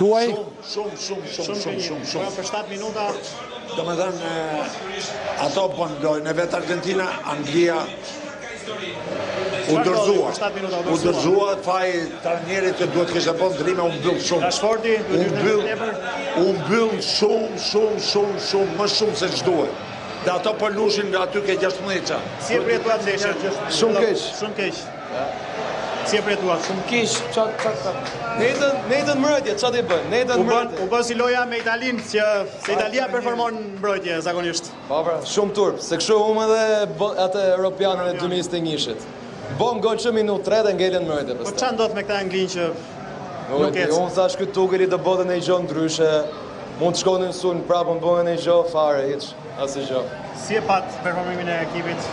tuaj? Shumë, shumë, shumë, shumë, shumë, shumë. Për 7 minuta. Domethënë, ato bënë lojën e vet Argentina, Anglia u dorëzua. U dorëzua, faji trajnerit që duhet kishte bërë ndrime, u mbyll shumë. Rashfordi, u mbyll, u mbyll shumë, shumë, shumë, shumë, më shumë se ç'duhet. Dhe ato po lushin nga aty ke 16 qa. Si e përjetuat ndeshjen? Shumë keq. Shumë keq. Si e përjetuat? Shumë keq, ça ça ça. Nejtën, nejtën mbrojtje, ça t'i bëjnë? Nejtën mbrojtje. U bë si loja me Italinë që se Italia performon mbrojtje zakonisht. Po pra, shumë turp, se kështu humbën edhe atë Europianin e 2021-shit. Bon gol që minutë 3 dhe ngelën mbrojtje pastaj. Po ça ndodh me këtë Anglinë që nuk ecën? Unë thash ky Tucheli do bënte një gjë ndryshe. Mund të shkonin në sulm prapë, më bënë një gjë fare, hiç, asnjë gjë. Si e pat performimin e ekipit?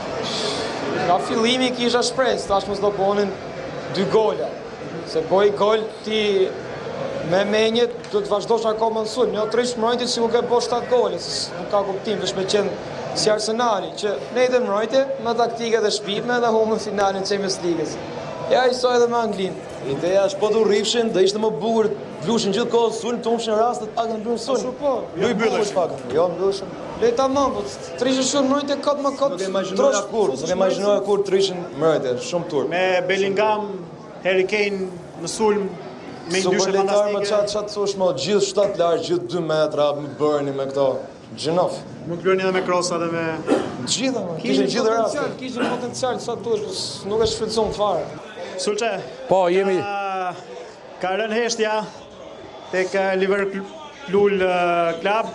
Nga fillimi kisha shpresë, thash mos do bonin dy gola. Se bëj gol ti me menje do të vazhdosh akoma në sulm. Jo të rrish mbrojtje sikur ke bo 7 gole, se nuk ka kuptim, veç me qenë si Arsenali, që nejtën mbrojtje, me taktikat e shpifme dhe humbën finalen Champions League-s. Ja, njësoj edhe me Anglinë. Ideja është po të rrifshin, do ishte më bukur të lushin gjithë kohës sulm, të humbshin rastet, pak në luajnë sulm. Po, jo bukur pak. Jo mbylleshin. Le ta më, po të rrishin shumë mbrojtje kot më kot. Nuk e imagjinoja kurrë, nuk e imagjinoja kurrë të rrishin mbrojtje, shumë turp. Me Bellingham, Harry Kane në sulm me një dyshe fantastike. Më ça ça të thush më, gjithë shtat lart, gjithë 2 metra, më bërni me këto. Gjynah. Mund të luani edhe me krosa dhe me gjitha, kishin gjithë raste. Kishin potencial sa duhesh, po nuk e shfrytëzon fare. Sulçe. Po, jemi Ka rënë heshtja tek Liverpool Club.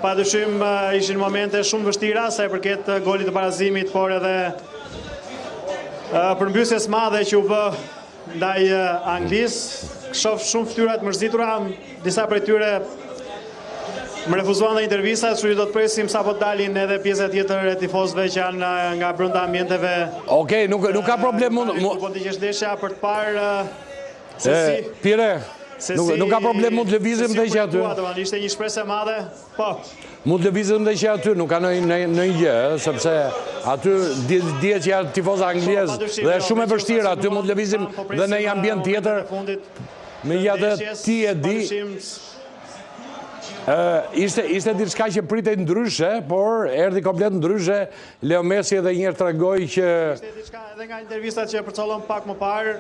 Pa dyshim ishin momente shumë vështira sa i përket golit të barazimit, por edhe përmbysjes madhe që u bë ndaj Anglisë. Shof shumë fytyra të mërzitura, disa prej tyre më refuzuan dhe intervista, kështu që do të presim sapo të dalin edhe pjesa tjetër e tifozëve që janë nga brenda ambienteve. Okej, nuk nuk ka problem mund mund po ndiqesh ndeshja për të parë se si Pire, nuk nuk ka problem mund të lëvizim dhe që aty. Ishte një shpresë e madhe. Po. Mund të lëvizim dhe që aty, nuk ka ndonjë ndonjë gjë, sepse aty dihet që janë tifozë anglezë po, dhe është shumë e vështirë aty mund të lëvizim po dhe në një ambient tjetër. Megjithatë ti e di. Ishte ishte diçka që pritej ndryshe, por erdhi komplet ndryshe. Leo Messi edhe një herë tregoi që ishte diçka edhe nga intervistat që e përcollëm pak më parë.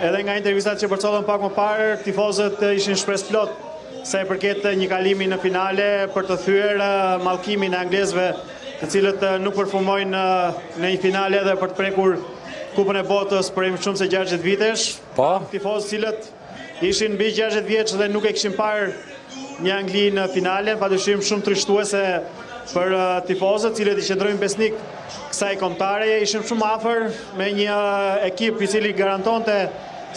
Edhe nga intervistat që përcollëm pak më parë, tifozët ishin shpresëplotë sa i përket një kalimi në finale për të thyer mallkimin e anglezëve, të cilët nuk performojnë në një finale dhe për të prekur Kupën e Botës prej më shumë se 60 vitesh. Po. Tifozë të cilët ishin mbi 60 vjeç dhe nuk e kishin parë një Angli në finale, padyshim shumë trishtuese për uh, tifozët, të cilët i qëndrojnë besnik kësaj kombëtareje, ishin shumë afër me një uh, ekip i cili garantonte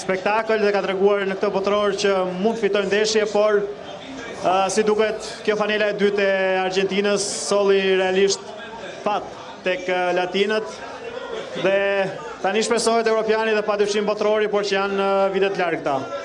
spektakël dhe ka treguar në këtë botëror që mund të fitojë ndeshje, por uh, si duket kjo fanela e dytë e Argjentinës solli realisht fat tek latinët dhe tani shpresohet europiani dhe padyshim botërori, por që janë vite të largëta.